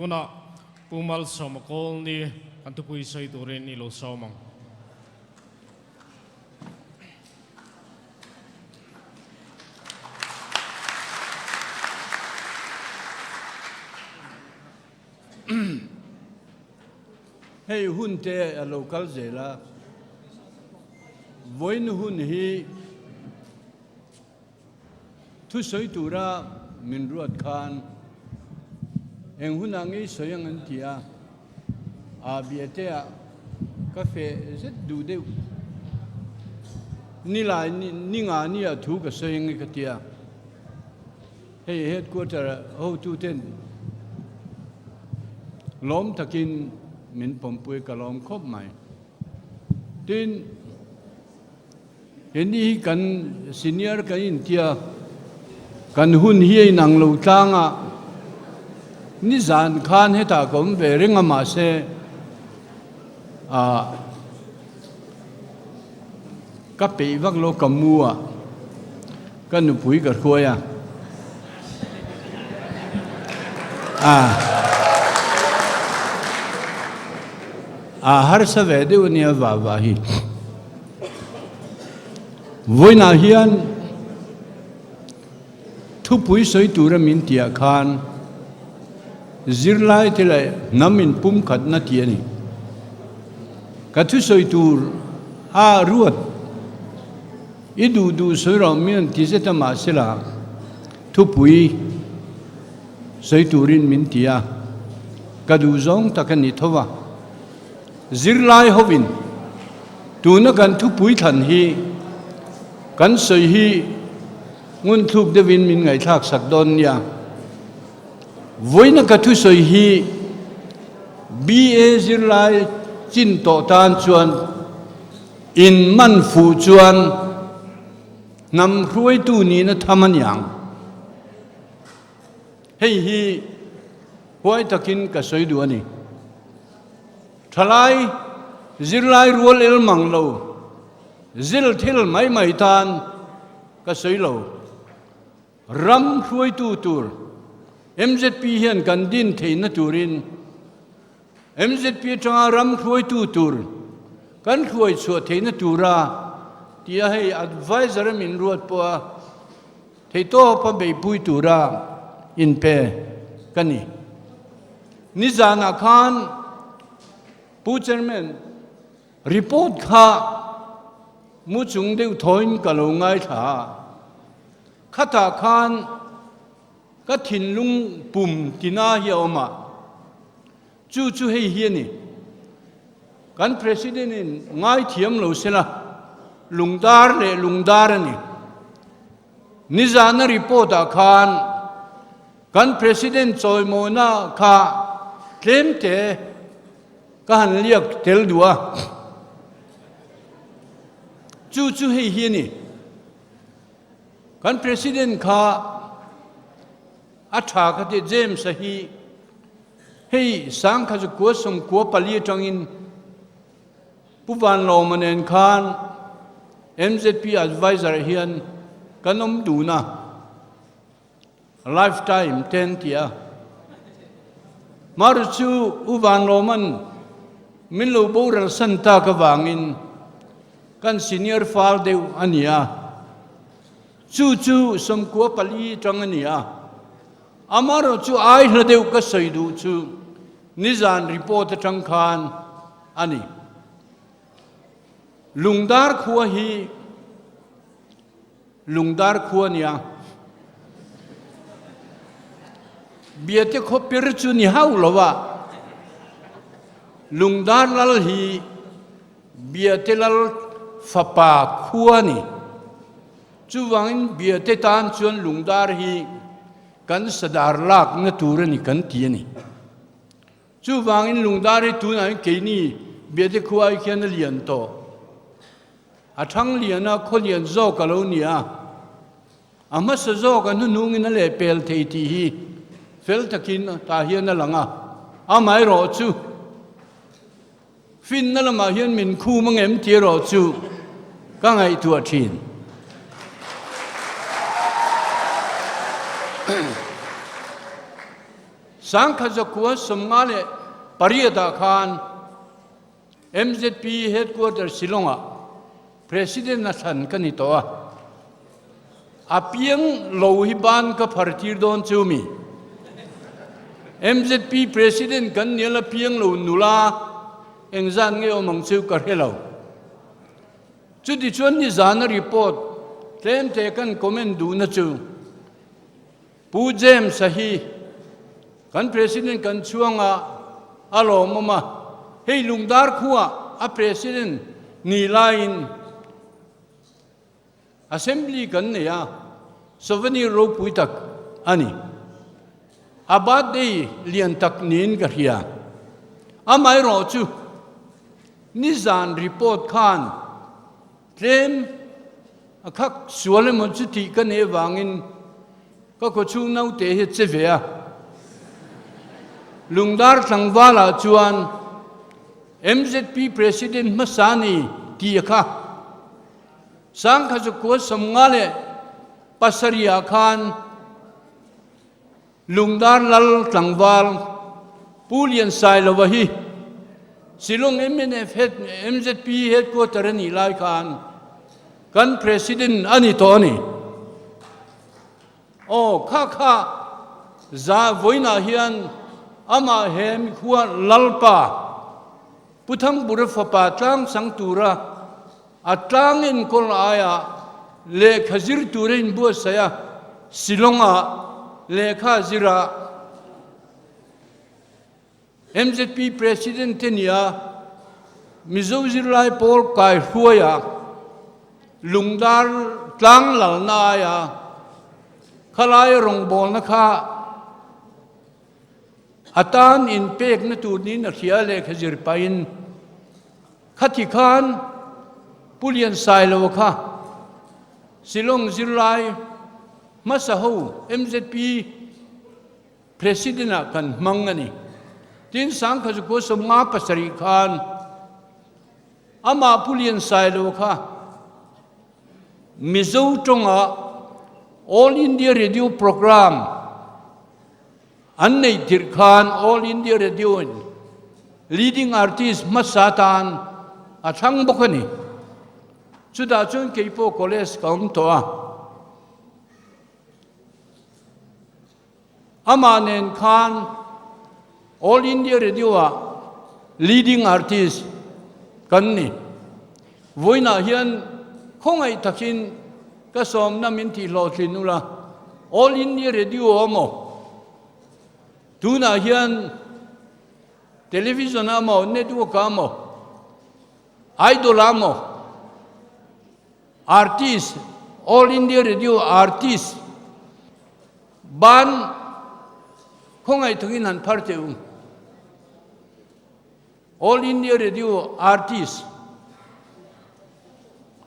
Tunah Pu Malsawma Kawlni kan thupui sawi turin i lo sawm ang. Hei hun te a lo kal zel a, vawiin hun hi thusawi tura min ruat khan eng hunah ngei sawi ang an ti a, aa biate ah ka feh zet duh deuh. Nilai ni nga nia thu ka sawi ang e ka ti a. Hei headquarter hotuten lawm takin min pawmpui ka lawm khawp mai. Tin, heni hi kan senior kan intia kan hun hi a inang lo tlang a, nizan khan hetah ka awm ve reng a mahse ah ka peih vak lo ka mu a. Ka nupui ka hruai a. A a harsa ve deuh ania va va hi. Vawiinah hian thupui sawi tura min tihah khan zirlai te leh hnam inpumkhatna tih a ni. Ka thusawi tur a ruat. I duh duh sawi rawh min an ti zet a mahsela thupui sawi turin min ti a, ka duh zawng tak a ni tho a. Zirlai hovin tuna kan thupui thlan hi kan sawi hi ngunthluk deuhin min ngaihthlak sak dawn nia. Vawiina ka thusawi hi BA zirlai chin tawh tan chuan In man fuh chuan hnam hruaitu nihna tham a niang. Hei hi huai takin ka sawi duh a ni. Thalai zirlai rual el mang lo, zil thil mai mai tan ka sawi lo. Ram hruaitu tur mzp hian kan din theihna turin mzp atanga ram hruaitu tur kan hruai chhuah theihna tura tia hei advisor a min ruat pawha theihtawpa beihpui tura inpe ka ni. Nizanah khan Pu Chairman, Report kha mu chung deuh thawiin ka lo ngaithla a, khatah khan ka thinlung pum tina hi a awm a, chu chu hei hi a ni. Kan President in ngaithiam lo sela, lungdar leh lungdar a ni. Nizana report ah khan kan President chawimawina kha tlemte ka han liak tel duh a, chu chu hei hi a ni. Kan President kha a tha kha ti James a hi hei sangkha chu kua 94 atangin Pu Vanlawma nen khan mzp adviser hian kan awm dun a, lifetime te an ti a. Maru chu U Vanlawma'n min lo boral san tak avangin kan senior fal deuh a ni a, chu chu 94 tang a ni a. Amarawh chu ai hla deuh ka sawi duh chu nizan report atang khan a ni. Lungdar khua hi Lungdar khua nia. Biate khaw pir chu ni hauh lo a, Lungdar lal hi Biate lal fapa khua a ni. Chuvangin Biate tan chuan Lungdar hi kan sadar lakna tur a ni kan ti a ni. Chuvangin Lungdar hi tunah hian keini Biate khua ai khian a lian tawh. A thang lian a, khaw lian zawk a lo ni a. A hmasa zawk a hnuhnungin a lehpel thei tih hi fel takin tah hian a lang a. Amaherawh chu finna lamah hian min khum ang em tih erawh chu ka ngaihtuah thin. 1958 ah khan MZP Headquarter Shillong ah President a thlan ka ni tawh a. A piang lo hi ban ka phar tir dawn chu mi. MZP President kan nial a piang lo nula engzat nge awm ang chu ka hre lo. Chutichuan nizana report tlemte kan comment duhna chu Pu James-a hi kan President kan chhuanga a lawmawm a, hei Lungdar khuaa a President ni laiin Assembly kan nei a, souvenir ropui tak a ni. A birthday lian tak niin ka hria. Amaherawhchu nizan report khan Tlem a khak sual emaw chu tih ka nei avangin ka khawchhung naute hi a che ve a. Lungdar tlangvalah chuan MZP President hmasa ni tih a kha. Sangkhazu kua 57 ah khan Lungdar Lal tlangval Pu Lian Sailova hi Shillong mnf head MZP headquarter a nih lai khan kan President a ni tawh a ni. Aw kha kha za vawiinah hian amah he mikhua Lalpa Pu Thangbura fapa tlang chang tura A tlang enkawl aiah lehkha zir tur a inbuatsaih a, Shillong-ah lehkha zir a, MZP President te nia Mizo zirlai pawl kai hruai a, Lungdar tlang lalna aia khalai rawngbawlna kha a tan inpekna tur niin a hria lehkha zir pahin Khati khan Pu Lian Sailo kha Shillong zirlai hmasa ho MZP President ah kan hmang a ni. Tin Sangkhazukhua 57 khan amah Pu Lian Sailo kha Mizo tawnga All India Radio Programme An neih tirh khan All India Radio in leading artist hmasa tan a thlang bawk a ni. Chutah chuan kei pawh college ka awm tawh a. Amah nen khan All India Radio ah leading artist kan ni. Vawiinah hian khawngaih takin ka sawmna min tih hlawhtlin ula, All India Radio a maw? Tunah hian Television a maw, Network a maw, Idol a maw, Artist, All India Radio Artist ban khawngaih takin han phar teh u. All India Radio Artist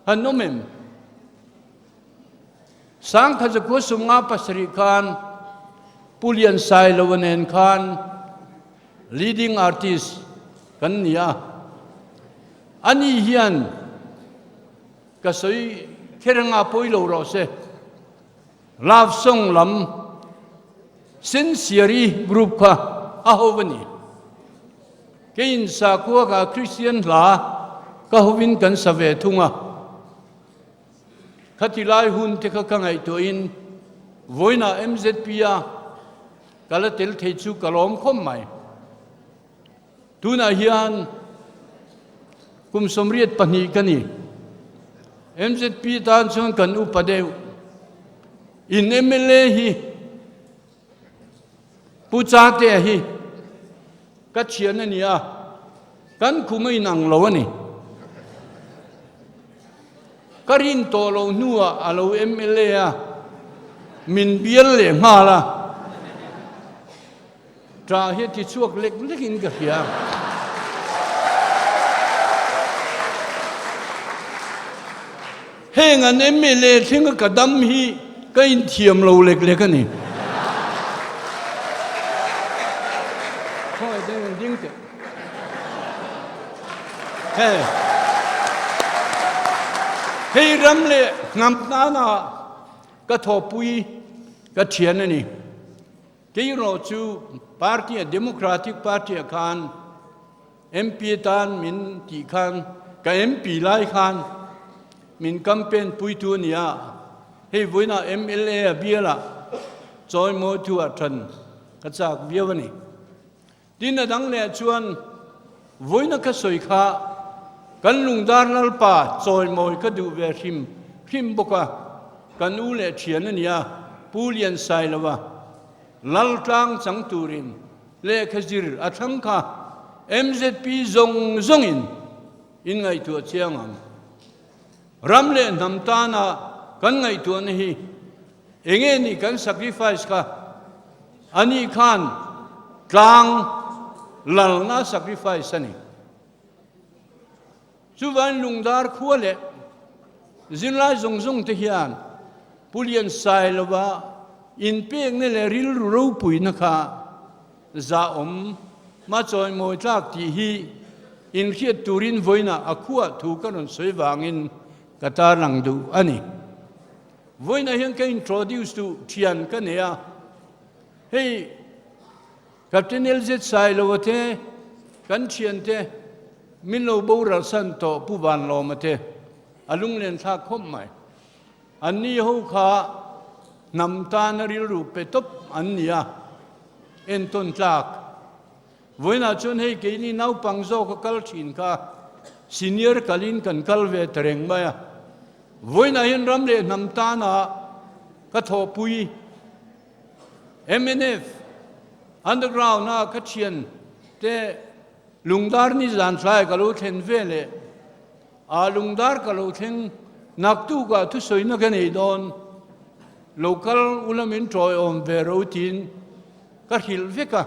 han awm em? 1957 khan Pu Lian Sailova nen khan leading artist kan ni a. Ani hian ka sawi kher anga pawi lo rawh se. Love song lam Sensiari group kha a ho a ni. Keiin sakhua ka Kristian hla ka hovin kan sa ve thung a. Khati lai hun te kha ka ngaihtuahin vawiinah MZP a ka la tel thei chu ka lawm khawp mai. Tunah hian kum 82 ka ni. MZP tan chuan kan upa deuh. In mla hi Pu Chatea hi ka thian a ni a, kan khum a inang lo a ni. Ka rin tawh lo hnuah a lo mla a, min bial leh nghal a. Ṭah hi a ti chhuak lek lekin ka hria. Heng an mla thlenga ka dam hi ka inthiam lo lek lek a ni. Khawngaih deng in ding teh. Hei hei ram leh hnam tana ka thawhpui ka thian a ni. Kei erawh chu party a Democratic Party ah khan MP tan min tih khan ka MP lai khan min campaign puitu a ni a, hei vawiinah mla a bialah chawimawi thu ah than ka chak viau a ni. Tin a dang leh chuan vawiina ka sawi kha kan lungdar Lalpa chawimawi ka duh ve hrim hrim bawk a, kan u leh thian a nia Pu Liansailova Laltlang chang turin lehkha zir a thlang kha MZP zawng zawngin in ngaihtuah chiang ang. Ram leh hnam tana kan ngaihtuahna hi enge ni kan sacrifice kha Ani khan tlang lalna sacrifice a ni. Chuvain lungdar khua leh zirlai zawng zawng te hian Pu Liansailova inpekna leh rilru ropuina kha zahawm ma chawimawi tlak tih hi inhriat turin vawiinah a khuah thu ka rawn sawi vangin ka tarlang duh a ni. Vawiinah hian ka introduce duh thian ka nei a, hei Captain LZ Sailova te, kan thiante min lo boral san tawh Pu Vanlawma te a lunglen thlak khawp mai. Anni ho kha hnam tana rilru pe tawp an ni a, entawn tlak. Vawiinah chuan hei keini naupang zawk a kal thin kha senior kalin kan kal ve ta reng mai a. Vawiinah hian ram leh hnam tana ka thawhpui mnf underground a ka thian te lungdar ni zan thlai ka lo thlen ve leh a lungdar ka lo thleng naktukah thusawina ka nei dawn local ulamin tawiawm ve ro tiin ka hrilh vek a,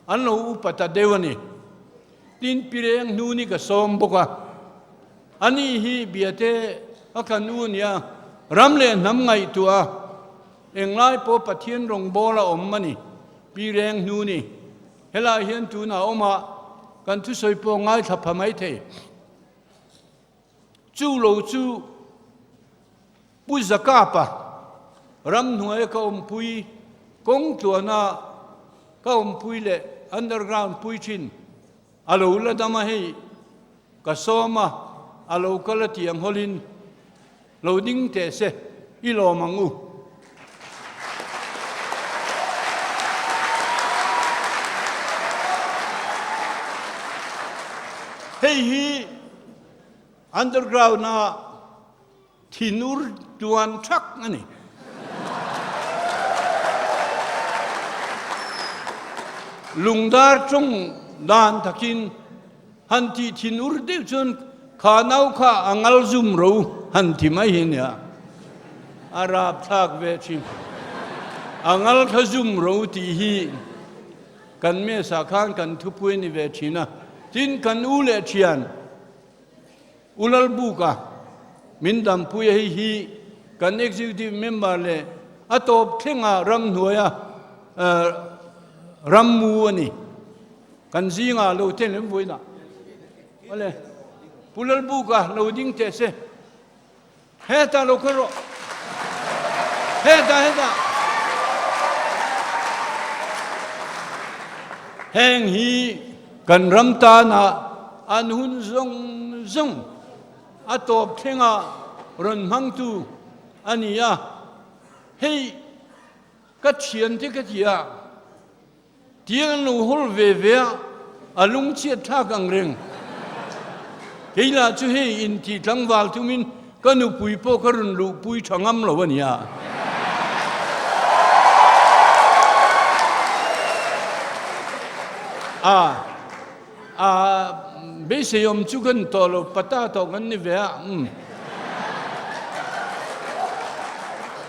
an lo upa ta deuh a ni. Tin Pireng hnu ni ka sawm bawk a. Ani hi biate a kan u nia, ram leh hnam ngaihtuah a, englai pawh Pathian rawngbâwl a awm a ni, Pi Reng hnu ni. Helai hian tunah awm a, kan thusawi pawh ngaithla pha mai thei. Chu lo chu Pu Zakapa ramhnuaia ka awmpui, kawng tluana ka awmpui leh underground pui thin A lo la dam a hei, ka sawm a, a lo kal a ti ang hawlin, lo ding teh se, i lawm ang u. Hei hi underground a Thinur tuan thak a ni. Lungdar ṭawng dan takin han tih thinur deuh chuan kha nau kha a ngal zum ro han ti mai hi nia. A rapthlak ve thin. A ngal kha zum ro tih hi kan mesa khan kan thupui a ni ve thin a. Tin, kan u leh thian U Lalbuka, min dampui a hei hi kan executive member leh a tawp thlenga ramhnuaia rammu a ni. Kan zingah lo ten lem vawiinah. Awle, Pu Lalbuka lo ding teh se. Hetah lo kal rawh. Hetah, hetah. Heng hi kan ram tana an hun zawng zawng a tawp thlenga rawn hmangtu a ni a. Hei ka thiante ka ti a. Tiang an lo hawl ve ve a, a lungchhiat thlak ang reng. Kei lah chu hei intih tlangval tumin ka nupui pawh ka rawn luhpui tha ngam lo a nia. A, a, beisei awm chu kan tawh lo, pata tawh kan ni ve a, umm.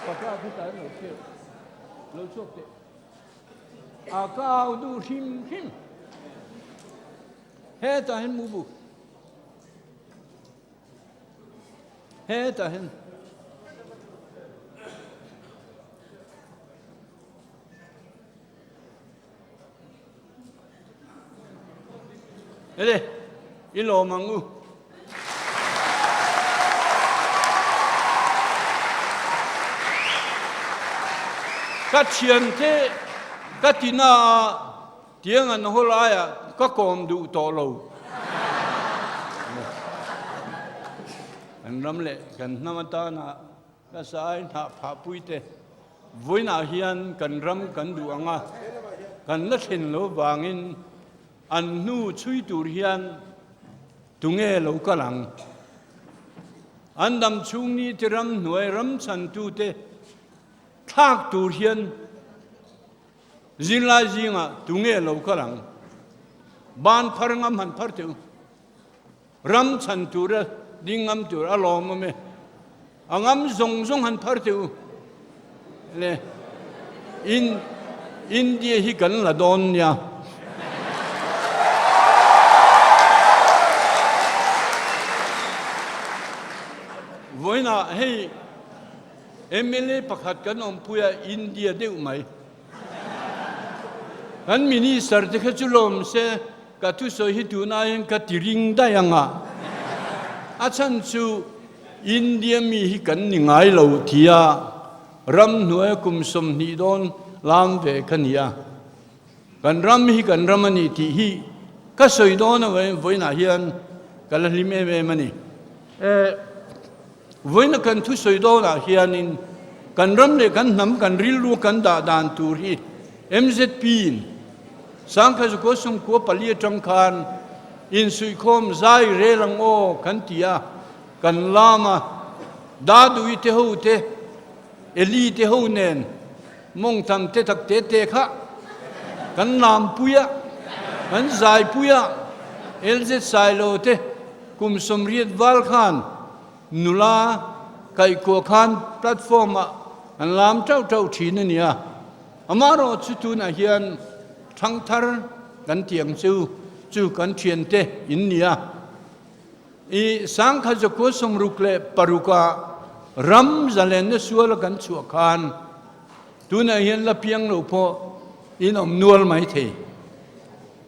Pata khi tlai lo chhiat, lo chhuak teh. A ka au duh hrim hrim. Hetah hian mu bu. Hetah hian. Ele, i lawm ang u. Ka thiante. Ka ti na a, tiang an haw laiah ka kawm duh tawh lo. Kan ram leh kan hnam atana ka sai hnah phah pui te vawiinah hian kan ram kan duh ang a, kan la thlen lo vangin an hnu chhui tur hian tunge lo kal ang? An dam chhung ni te ram hnuai ram chhantute Thlak tur hian zirlai zingah tunge lo kal ang? Ban phar ngam han phar teh u. Ram chhan tura ding ngam tur a lawm awm e. A ngam zawng zawng han phar teh u. Le in India hi kan la dawn nia. Vawiinah hei Mla pakhat kan awmpui a India deuh mai. Kan minister te kha chu lawm se ka thusawi hi tun aiin ka ti ring daih ang a. A chhan chu India mi hi kan ni ngai lo tia ramhnuaia kum 20 dawn lam ve ka ni a. Kan ram hi kan ram a ni tih hi ka sawi dawn avangin vawiinah hian ka la hlim em em a ni. Vawiina kan thusawi dawnah hianin kan ram leh kan hnam kan rilru kan dah dan tur hi MZP in Sangkhazukaw Sumkua pali atang khan insuihkhawm zai rel ang aw kan ti a, kan lam a, Dadui te ho te, Eli te ho nen mawngtam te tak te te kha kan lampui a, kan zaipui a, LZ Sailo te kum 80 val khan nula kaihkuah khan platform ah an lam tauh tauh thin a nia. Amaherawh chu tunah hian thangthar kan tih ang chu chu kan thiante in nia. I sangkhat zakua 66 ah ram zalenna suala kan chhuah khan tunah hian la piang lo pawh in awm nual mai thei.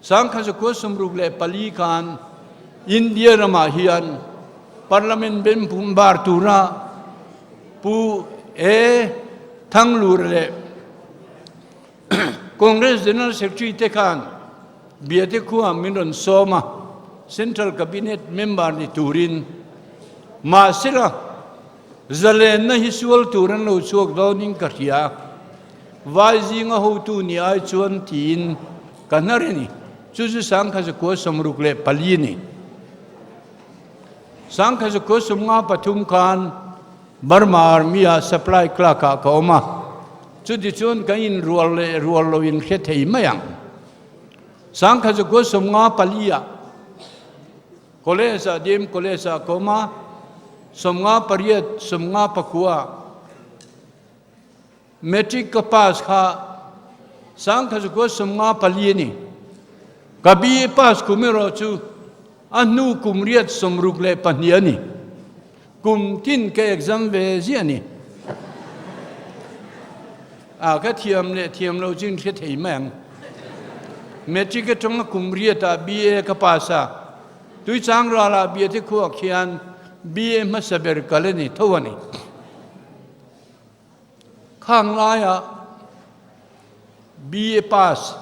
1964 khan India ramah hian Parliament ben pum bar tura Pu A. Thanglur leh Congress General Secretary te khan Biate khua min rawn sawm a, Central Cabinet member ni turin. Mahsela, zalenna hi sual tur an lo chhuak dawnin ka hria. Vai zinga hotu ni ai chuan tiin ka hnar a ni. Chu chu 1964 a ni. 1953 khan Burma Army ah Supply Clerk ah ka awm a. Chuti chuan kan inrual leh rual lo in hre thei mai ang. 1954 ah College ah DM College ah ka awm a. 58, 59 Matric ka pass kha 1954 a ni. Ka BA pass kum erawh chu a hnu kum 82 a ni. Kum tin ka exam ve ziah a ni. A ka thiam leh thiam lo chu in hre thei mai ang. Matric atanga kum riat ah BA ka pass a. Tuichang ralah Biate khuak hian BA hmasa ber kal a ni tho a ni. Khang laiah BA pass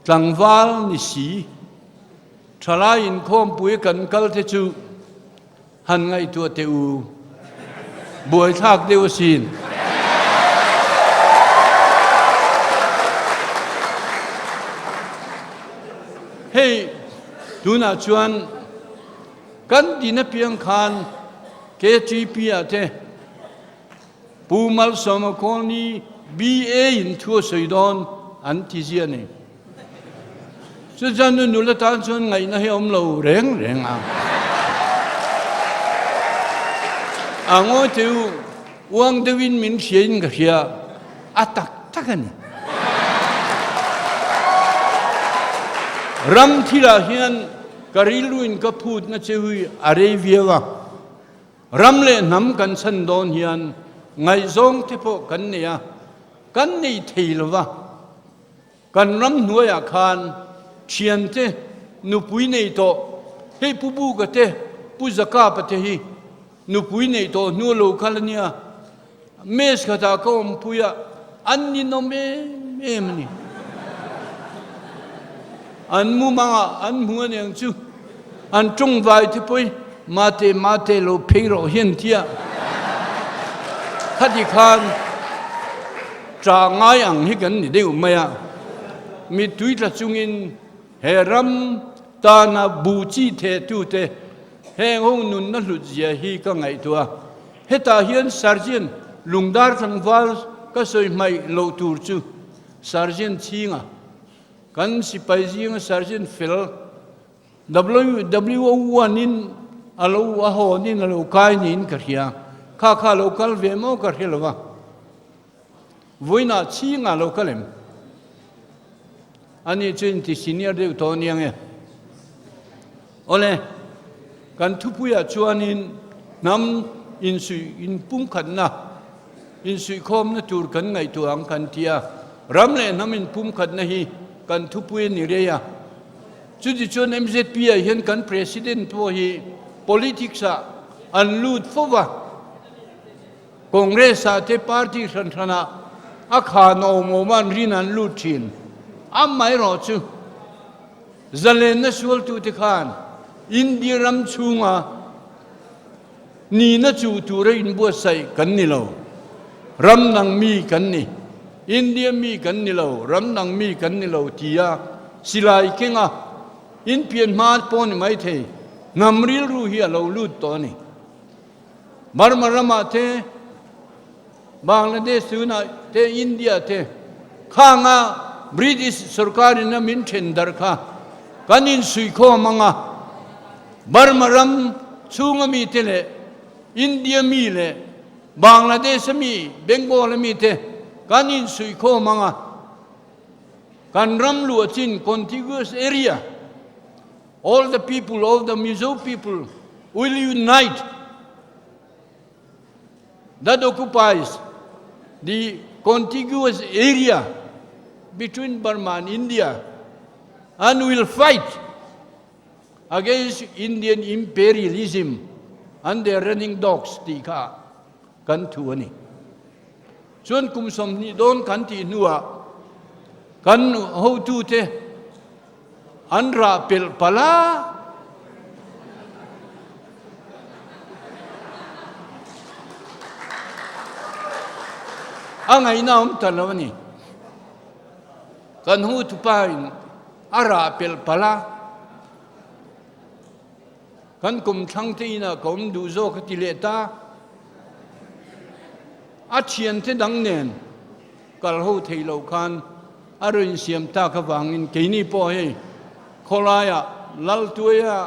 tlangval ni si, thalai inkhawmpui kan kal te chu han ngaihtuah teh u, buaithlak deuh asin. Hei tunah chuan kan din apiang khan KTP ah te Pu Malsawma Kawlni BA in thu a sawi dawn an ti zia ni. Chuchuan nu nula tan chuan ngaihna hi a awm lo reng reng a. A ngawi thei u, uang deuhin min hria in ka hria, a tak tak a ni. Ram thilah hian ka rilru in ka phutna che hui a rei viau a. Ram leh hnam kan chhan dawn hian ngaihzawng te pawh kan nei a, kan nei thei lo va. Kan ram hnuaiah khan thiante nupui nei tawh, hei Pu Buka te, Pu Zakapa te hi nupui nei tawh hnu lo kal a nia. Mess khatah ka awmpui a, an ninawm em em a ni. An mumangah an hmu aniang chu an tawngvai te pawhin mate mate lo phei rawh hian tia khati khan ṭah ngai ang hi kan ni deuh mai a. Mittui tla chungin he ram tana bu chi thehtute heng ho nunna hlut zia hi ka ngaihtuah a. Hetah hian Sergeant Lungdar tlangval ka sawi hmaih loh tur chu Sergeant Chhinga Kan sipai zinga Sergeant fel WO1 in a lo a hawn in a lo kai niin ka hria. Kha kha a lo kal ve maw ka hre lo va. Vawiinah chhingah a lo kal em? Ani chu inti senior deuh tawh aniang e. Awle, kan thupuiah chuanin hnam insuih inpumkhatna, insuihkhawmna tur kan ngaihtuah ang kan ti a, ram leh hnam inpumkhatna hi kan thupui a ni rei a. Chutichuan MZP ah hian kan President pawh hi politics ah an lut fo va, Congress ah te party hran hran ah a khan awm awm a an rin an lut thin. Amaherawh chu. Zalenna sualtute khan India ram chhunga nihna chuh tura inbuatsaih kan ni lo. Ram dang mi kan ni, India mi kan ni lo, ram dang mi kan ni lo tia silai kenga inpian hma pawh ni maithei hnam rilru hi a lo lut tawh a ni. Burma ramah te, Bangladesh tunah te India te khanga British sorkar in a min then darh kha kan insuihkhawm anga Burma ram chhunga mi te leh India mi leh Bangladesh a mi Bengal a mi te kan insuihkhawm anga kan ram luah chin contiguous area all the people all the Mizo people will unite that occupies the contiguous area between Burma and India and will fight against Indian imperialism and their running dogs tih kha kan thu a ni. Chuan kum 20 dawn kan tih hnuah kan hotute An rah pelh palh a. A ngaihna awm ta lo a ni. Kan hutupa in a rah pelh palh a. Kan kum thlang te inah ka awm duh zawk a ti leh ta. A thiante dang nen kal ho thei lo khan a rawn insiam tak avangin keini pawh hei khawlaiah Laltuaia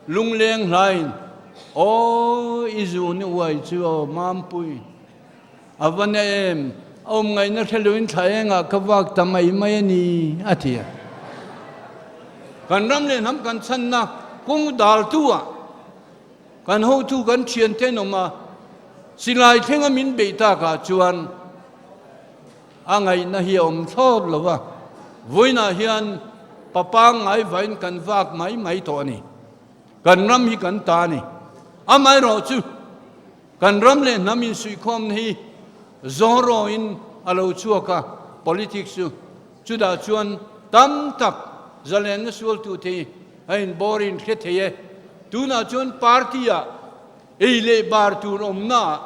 lungleng hlain Aw i zun i uai chu aw Mampui a va na em a awm ngaihna hre loin thla engah ka vak ta mai mai a ni a ti a. Kan ram leh hnam kan chhanna kawng daltu ah Kan hotu kan thiante an awm a, silai thlenga min beih takah chuan a ngaihna hi a awm thlawt lo va, vawiinah hian papa ngaivain kan vak mai mai tawh a ni. Kan ram hi kan ta a ni. Amaherawh chu kan ram leh hnam insuihkhawmna hi zawngrawin a lo chhuak a, politics chu chutah chuan tam tak zalenna sualtute hi A inbawr in hre thei e. Tunah chuan party ah ei leh bar tur awmna ah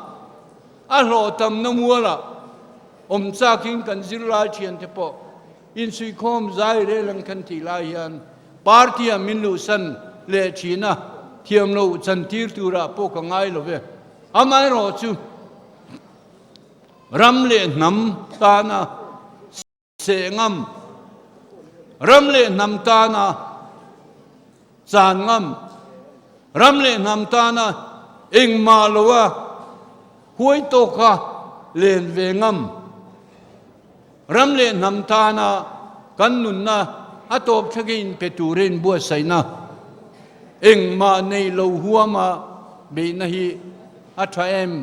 a hlawh tamna mual ah awm chakin kan zirlai thiante pawh insuihkhawm zai rel ang kan tih lai hian party ah min luhsan leh thin a, thiam loh chantir turah pawh ka ngai lo ve. Amaherawhchu ram leh hnam tana Seh ngam, ram leh hnam tana chan ngam, ram leh hnam tana engmah loa huai tawka len ve ngam, ram leh hnam tana kan nunna a tawp thlek inpe tura inbuatsaihna engmah nei lo huama beihna hi a tha em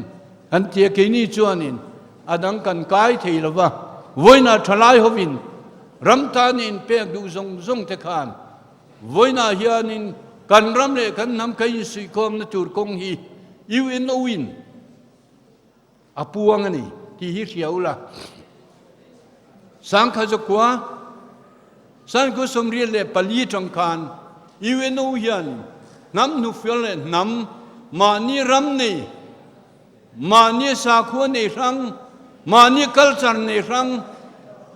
kan tia keini chuanin A dang kan kai thei lo va, vawiinah thalai hovin ram tan in pek duh zawng zawng te khan vawiinah hianin kan ram leh kan hnam kan insuihkhawmna tur kawng hi UNO in a puang a ni tih hi hria ula. Sangkha Zakua. San 94 tang khan UNO hian hnam hnufual leh hnam mahni ram nei, mahni sakhua nei hrang, mahni culture nei hrang,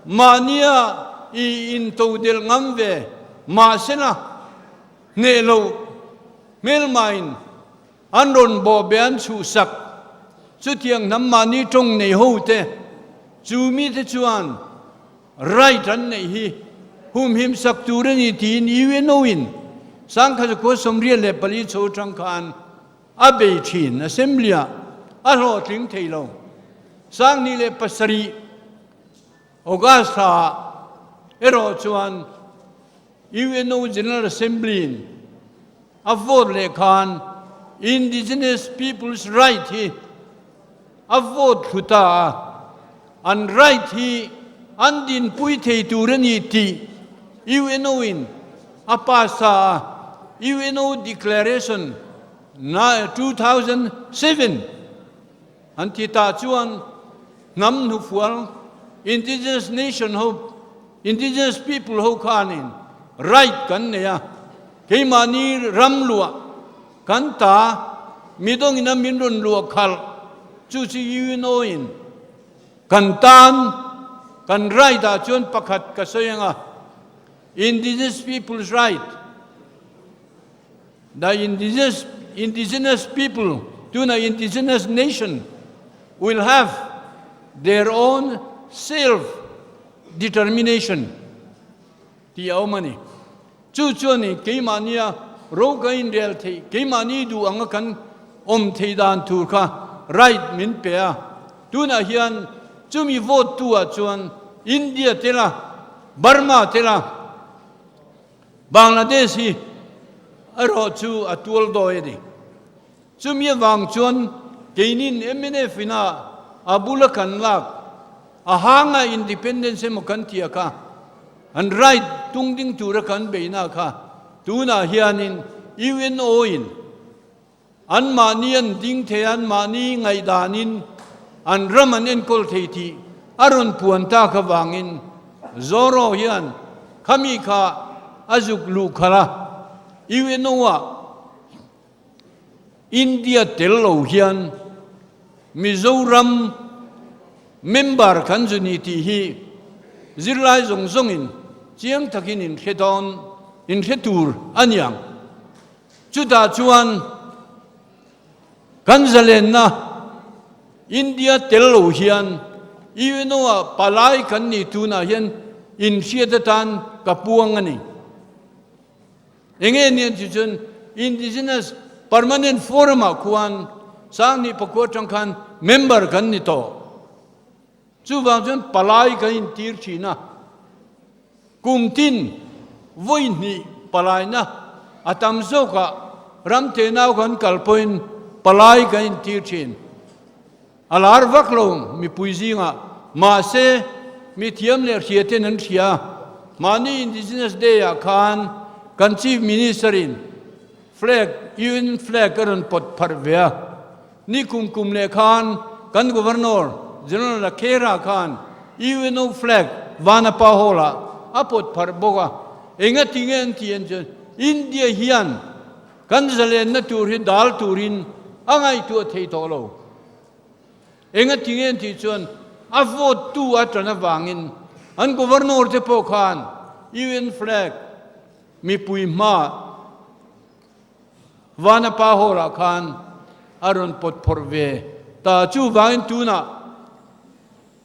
mahnia i intodelh ngam ve mahsela hneh loh hmelmain An rawn bawh be an chhuhsak. Chutiang hnam mahni tawng nei ho te, chu mite chuan right an neih hi humhim sak tur a ni tiin UNO in 1984 chho atang khan a bei thin. Assembly ah a hlawhtling thei lo. 2007 August thla ah erawh chuan UNO General Assembly in A vote leh khan Indigenous Peoples Right hi a vote thlu ta a, an right hi an dinpui thei tur a ni tih UNO in a pass ta a, UNO Declaration 2007 an ti tah chuan hnam hnufual Indigenous Nation ho, Indigenous People ho khanin right kan nei a, Keimahni ram luah kan ta midawngin a min rawn luah khalh chu chu UNO in kan tan kan right ah chuan pakhat ka sawi ang a, Indigenous People's Right, the indigenous indigenous people tuna indigenous nation will have their own self determination tih a awm a ni. Chu chuan i keimahnia ro ka inrel theih, keimahni duh anga kan awm theih dan tur kha right min pe a. Tunah hian chumi vote tu ah chuan India tela, Burma tela, Bangladesh hi erawh chu a tual dawi a ni. Chumi avang chuan keinin mnf ina a bula kan lak a hanga independence emaw kan tih a kha, An right tung ding tura kan beihna kha tunah hianin UNO in anmahni an ding thei a, anmahni ngaihdanin an ram an enkawl thei tih a rawn puan tak avangin Zoro hian khami kha a zuk luh khalh a, UNO ah India tel lo hian Mizoram member kan zu ni tih hi zirlai zawng zawngin chiang takin in hre dawn, in hre tur a ni ang. Chutah chuan kan zalenna India tel lo hian UNO ah palai kan nih tunah hian inhriat atan ka puang a ni. Enge nia chu chuan Indigenous Permanent Forum ah khuan 2009 atang khan member kan ni tawh. Chuvang chuan palai kan intir thin a, kum tin vawi hnih palaina a tam zawkah ram tenau kan kal pawhin palai kan intir thin. A lar vak lo mipui zingah, mahse mi thiam leh hria ten an hria. Mahni Indigenous Day ah khan kan Chief Minister in flag, UN flag a rawn pawt pharh ve a. Ni kum kum leh khan kan Governor General Lakhera khan UNO flag Vanapa Hall ah a pawt pharh bawk a. Engati nge an tih an chuan India hian Kan zalenna tur hi dal turin a ngaihtuah thei tawh lo. Enga ti nge tih chuan a vote tu a tan avangin an governor te pawh khan UN flag mipui hma Vanapa Hall ah khan a rawn pawt phawrh ve ta. Chuvangin tunah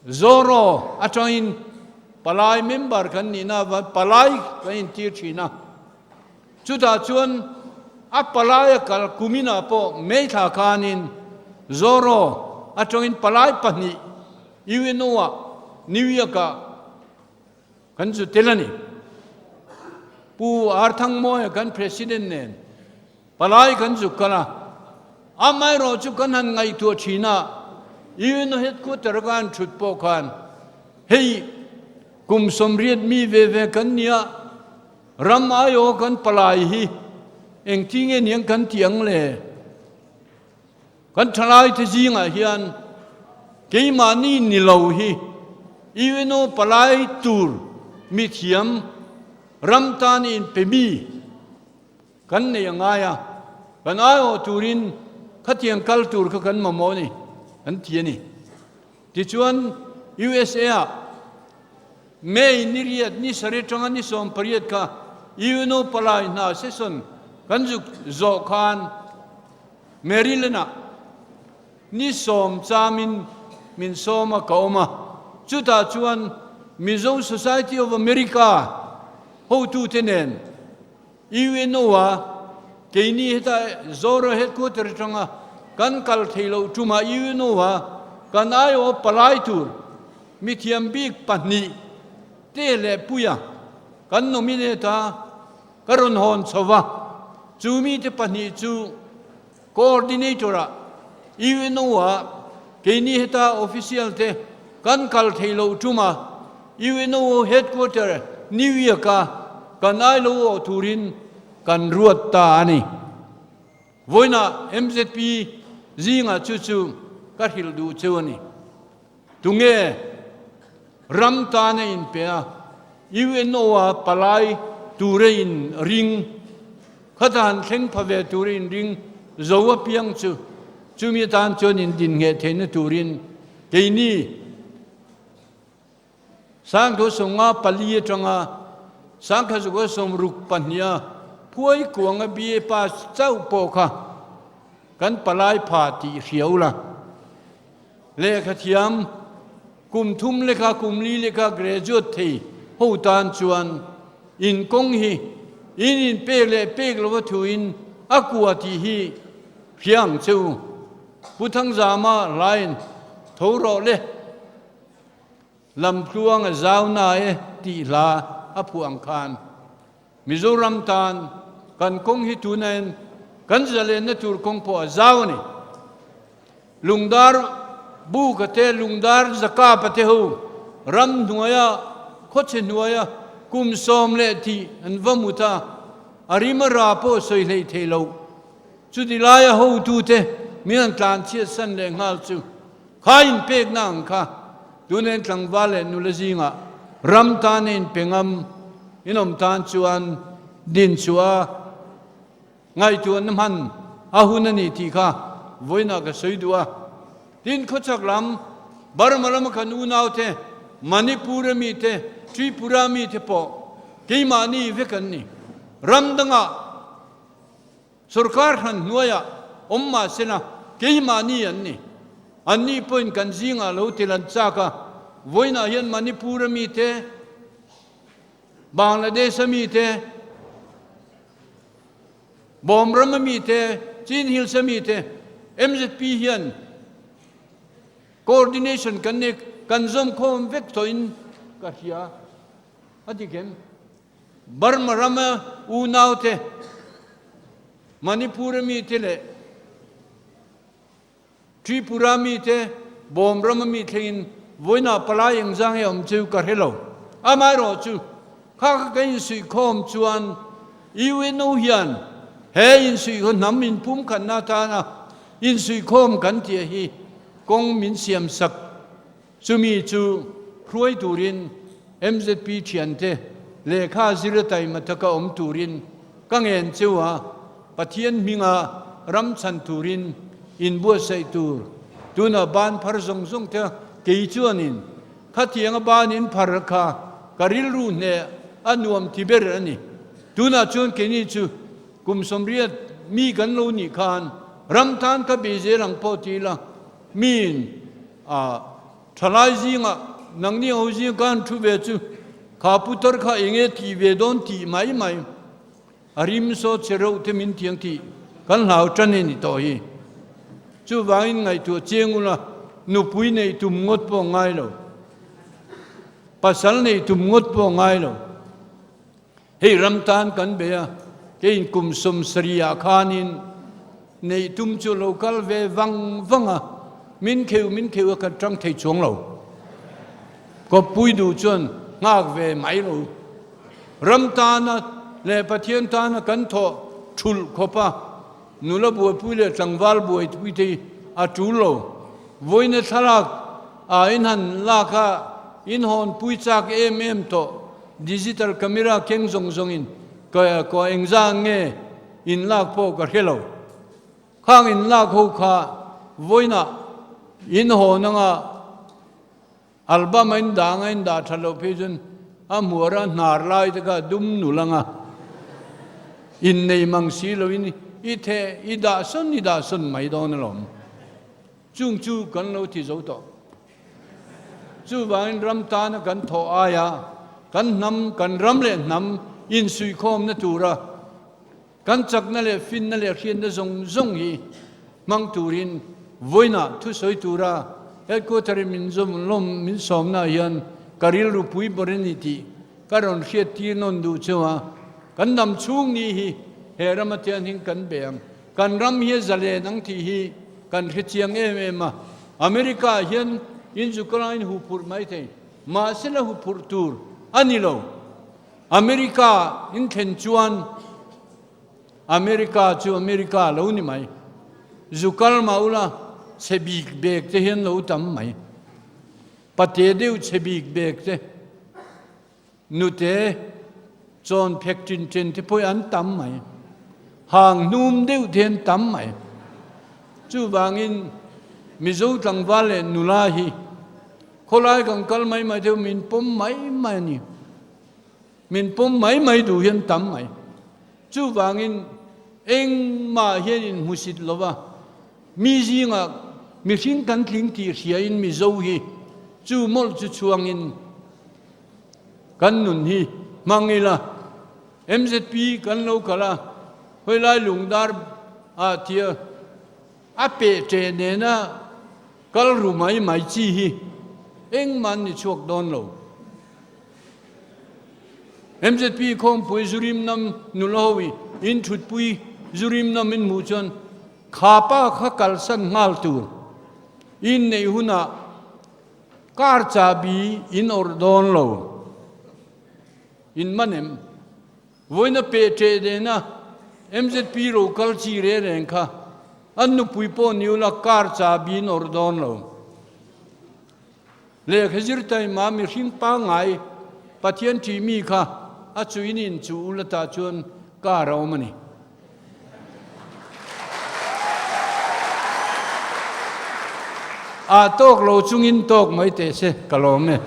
Zoro atangin palai member kan nihna avangin palai kan intir thin a. Chutah chuan a palai a kal kuminah pawh May thla khanin Zoro atangin palai pahnih UNO-ah New York-ah kan zu tel a ni. Pu Arthangmawia kan President nen palai kan zu kal a, amaherawh chu kan han ngaihtuah thin a, UNO headquarter-a kan thut pawh khan hei kum 80 mi ve ve kan nia, Ram aiaw kan palai hi engti nge niang kan ti ang le? Kan thalai te zingah hian keimahni ni lo hi UNO palai tur mithiam Ram tan in pe mi kan nei a ngai a, kan aiawh turin khatiang kal tur kha kan mamawh a ni, an ti a ni. Tichuan, USA ah May ni riat ni sarih atanga ni 18 kha UNO palai hna session kan zuk zawh khan Maryland ah ni sawm chamin min sawm a ka awm a, chutah chuan Mizo Society of America hotute nen UNO a keini heta Zoro headquarter atanga kan kal thei loh tumah UNO a kan aiawh palai tur mithiam bik pahnih te leh puia kan nominate a ka rawn hawn chho va, chu mite pahnih chu Coordinator ah UNO ah keini heta official te kan kal thei loh tum a, UNO headquarter New York a kan ai lo awh turin kan ruat ta a ni. Vawiinah MZP zingah chu chu ka hrilh duh cheu a ni. Tunge ram tan a inpe a, UNO a palai tura in ring, khata han thleng pha ve tura in ring zo apiang chu chumi atan chuan in din ngheh theihna turin keini Sangkhaw 54 atanga Sangkha zuka 62 a phuai kuanga BA pass chauh pawh kha kan palai pha tih hriau la. Lehkha thiam kum thum lekha kum li lekha graduate thei ho tan chuan in kawng hi in in pek leh pek lova thuin a kua tih hi hria ang che u. Pu Thangzama hlain tho rawh le lamtluang a zau na e tih hla a phuah ang khan Mizoram tan kan kawng hi tunain kan zalenna tur kawng pawh a zau a ni. Lungdar Buka te, Lungdar Zakapa te ho ram hnuaia, khawchhe hnuaia kum sawm leh tih an va mut a, a rim a ra pawh sawi hleih thei lo. Chuti laia hotute min an tlan chhiat san leh nghal chu kha inpekna ang kha tunain tlangval leh nula zingah ram tan a inpe ngam inawm tan chuan din chhuah a ngaihtuahna hman a hun a ni tih kha vawiinah ka sawi duh a. Tin, khawchhak lam Burma lama kan unaute, Manipur a mite, Tripura mite pawh keimahni vek an ni. Ram dangah Sorkar hran hnuaiah awm mah sela keimahni an ni. Anni pawhin kan zingah lo tel an chak a, vawiinah hian Manipur a mite, Bangladesh a mite, Bawmram a mite, Chin Hills a mite, MZP hian coordination kan nei, kan zawmkhawm vek tawhin ka hria a ti kem. Burma rama unaute, Manipur a mite leh Tripura mite, Bawm rama mi thlengin vawiinah palai engzang nge awm chu ka hre lo. Amaherawh chu, kha kha ka insuihkhawm chuan UNO hian he insuihkhaw hnam inpumkhatna atana insuihkhawm kan tih hi kawng min siamsak. Chumi chu hruai turin MZP thiante lehkha zir taima taka awm turin ka ngen cheu a, Pathian hminga ram chhan turin inbuatsaih tur tunah ban phar zawng zawng te kei chuanin khatianga ban in phar kha ka rilru hneh a nuam ti ber a ni. Tunah chuan keini chu kum 80 mi kan lo nih khan ram tan ka bei zel ang pawh ti ila Miin a thalai zingah nangni ho zing khan thu ve chu kha putar kha enge tih ve dawn tih mai mai a rim saw che reuh te min tiang tih kan hlau tan e ni tawh hi. Chuvangin ngaihtuah chiang ula nupui neih tum ngawt pawh ngai lo, pasal neih tum ngawt pawh ngai lo. Hei ram tan kan bei a, keiin kum 70 ah khanin neih tum chu lo kal ve vang vang a, min kheu min kheu a kan tang thei chuang lo. Kawppui duh chuan nghak ve mai lo. Ram tana leh Pathian tana kan thawh thulh khawp a, nula buaipui leh tlangval buaipui te hi a tul lo. Vawiina thlalak ah in han lak a, in hawnpui chak em em tawh. digital camera keng zawng zawngin ka ka engzah nge in lak pawh ka hre lo. Khang in lak ho kha vawiinah in hawn anga album a in dah anga in dah that loh phei chuan a hmuar a hnar lai te kha dum nul anga innei mang si loin i theh i dah sawn i dah sawn mai dawn alawm. Chung chu kan lo ti zo tawh. Chuvangin ram tana kan thawh aia kan hnam, kan ram leh hnam insuihkhawmna tura kan chakna leh finna leh hriatna zawng zawng hi hmang turin vawiinah thusawi tura headquarter-in min zawm lawm min sawmna hian ka rilru pui ber a ni tih ka rawn hriattir nawn duh chu a. Kan hnam chhung ni hi he rama tiang hin kan be ang. Kan ram hi a zalen ang tih hi kan hre chiang em em a. America ah hian in Ukraine huphurh mai thei, mahse la huphurh tur a ni lo. America in thlen chuan America chu America lo ni mai. Zu kal mah ula chhe bik bek te hian lo tam mai. Pate deuh chhe bik bek te. Nute chawn phek tin tin te pawh an tam mai. Hang hnum deuh te an tam mai. Chuvangin Mizo tlangval leh nula hi khawlai kan kal mai mai deuh min pawm mai mai a ni. Min pawm mai mai duh hi an tam mai. Chuvangin engmah hian inhmusit lova mi zingah mihring kan tling tih hriain Mizo hi chu mawlh chu chhuangin Kan nun hi hmang ila, MZP kan lo kal a, hawilai lungdar ah tia a peh ṭeh nena kal ru mai mai chi hi engmah an ni chhuak dawn lo. MZP khawmpui zurim nam nula ho i in ṭhutpui zurim nam in hmuh chuan kha pa kha kalsan nghal tur inneih hunah Car chahbi in awrh dawn lo. In man em? Vawiina peh ṭeh nena MZP ro kal chi reng reng kha an nupui pawh ni ula car chahbi in awrh dawn lo. Lehkha zir taima mihring pangngai Pathian ṭih mi kha a chuin in chu ula tah chuan car a awm a ni. A tawk lo chungin tawk mai teh se ka lawm e.